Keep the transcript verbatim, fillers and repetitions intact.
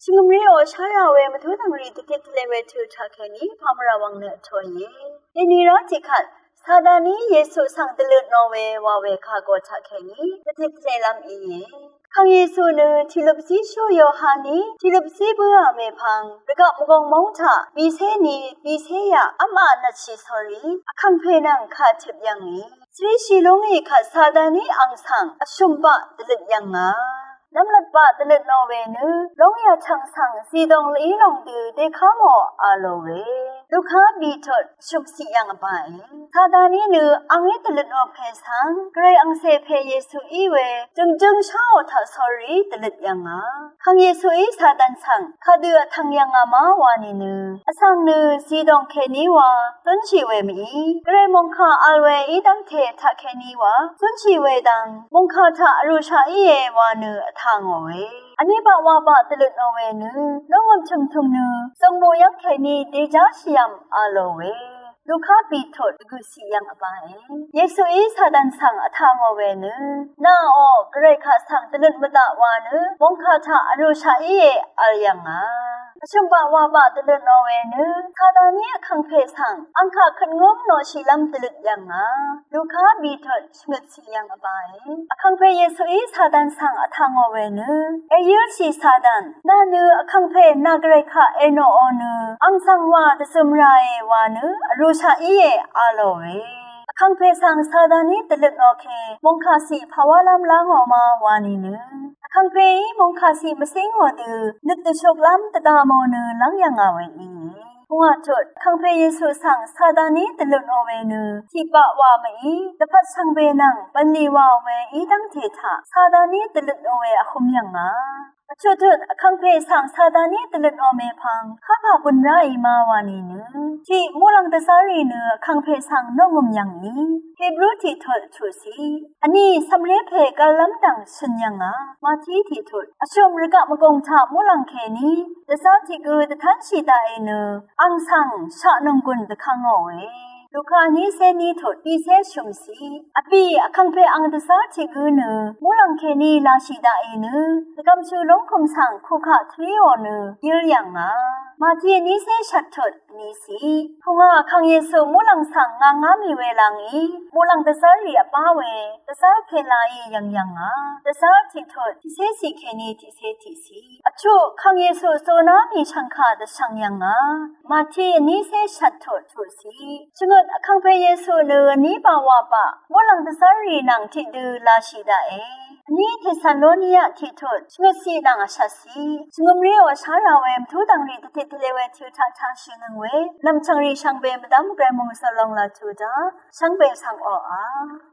Shvngø̀mriò shárà we mvtú dv̀ngrì dvtit tvle we tø̀ taqkèní pamvrà wvng nø vtòìe. Dèni rá tiqkvt Sataní Yesu svng dvløt nò we wa we kagø taqkèní dvtit tvlelv́m íe. Vkàng Yesu nø tìløpzí shú Yohaní tìløpzí bǿà mèpvng rvgaq mvgong móng taq bìcé ni bìcé yaq v́mā nvtshì sórí vkàngpè nvng kà tøp yv̀ngì. Svríshì lúngì kvt Sataní àng svng vshø̀m baq dvløt yv̀ngà. Nvmlat baq dvløt nò we nø lóng yàchv̀ng svng zìdòng lví lòng dø dèká mò a lò we. Luká bìtut shø̀mciq yv̀ng vbāe. Sataní nø àngí dvløt nò pè svng gvray àngcè pè Yesu í we jø̀ngjǿng sháò taq sórí dvløt yv̀ngà. Vkàng Yesuí Satan svng kadø vtvng yv̀ngà má wa nìnø vsvng nø zìdòng kèní wa zúnshì we mv-í. Gvray mòngkà vl we í dv́ngte taqkèní wa zúnshì we dvng mòngkà taq vrūshaq íe wa nø vtà ngò we. Vní baq wa baq dvløt nò we nø lóngø̀m tø̀mtø̀m nø zø̀ngmù yv́ng kèní dèjáshìvm a lò we. Luká bìtut dvgø̀ciq yv̀ng vbāe. Yesuí Satan svng vtà ngò we nø nàò gvray kaq svng dvløt mvdaq wa nø mòngkà taq vrūshaq íe vl yv̀ngà. Vshø̀m baq wa baq dvløt nò we nø Sataní vkàngpè svng àngkaq køt ngǿm noqshìlv́m dvløt yv̀ngà. Luká bìtut shvngøtciq yv̀ng vbāe. Vkàngpè Yesuí Satan svng vtà ngò we nø èyǿlshì Satan, nà nø vkàngpè nà gvray kaq ènoqò nø àng svng wa dvzøm ràe wa nø vrūshaq íe a lò we. Vkàngpè svng Sataní dvløt nò ke mòngkàciq pàwálv́m lá ngò ma wa nìnø vkàngpèí mòngkàciq mvcíng ngò dø nøt dvshuklv́m dvda mò nø lv́ng yv̀ngà we íe. Pungwà tut vkàngpè Yesu svng Sataní dvløt nò we nø tiq baq wa mv-í dvpvt shvngbe nvng bv̀nlì wa we í dv́ngte taq Sataní dvløt nò we vhø̄m yv̀ngà. Vchuq tut vkàngpè svng Sataní dvløt nò mèpvng kapà bø̀n ráì ma wa nìnø tiq muqlàng dvzv́rrì nø vkàngpè svng noqngø̀m yv̀ngì. Hebru tiq tut chuqciq vní cv̀mré pè gv̄llv́m dv̀ng shø̀n yv̀ngà. Mati tiq tut vshø̀m rvgaq mvgùng taq muqlàng kèní dvzv́r tiq gø dvtánshì daqì nø àng svng shaq nònggùn dvkv̄ngòe. Luka nícé ní tut bìcé shø̀mciq vbì vkàngpè àng dvzv́r tiq gø nø muqlàng kèní lashì daqì nø dvgv̀mshø lúngkø̀m svng kukaq tvríò nø yǿl yv̀ngà. Mati nícé shvt tut vniciq pungwà vkàng Yesu muqlàng svng ngàngá mì we lvngí muqlàng dvzv́rrì vbá we dvzv́r pè laí yv̀ng yv̀ngà. Dvzv́r tiq tut tiqcéciq kèní tiqcé tiqciq vchuq vkàng Yesu zuná mì shv̀ngkà dvshv̀ng yv̀ngà. Mati vnícé shvt tut chuqciq shvngøt vkàngpè Yesu nø vní baq wa baq muqlàng dvzv́rrì nvng tiqdø lashì daqe. Vní Tesaloniya tiq tut shvngøtciq nvng vshvtciq shvngø̀mré wa shárà we mvtú dv̀ngrì dvtit tvle we tø̄ taq taq shìnøng we nv̀mchv̀ngrì shvngbe mvdv́m gvray mòngsøl long laq tuq daq shvngbe svng oqà.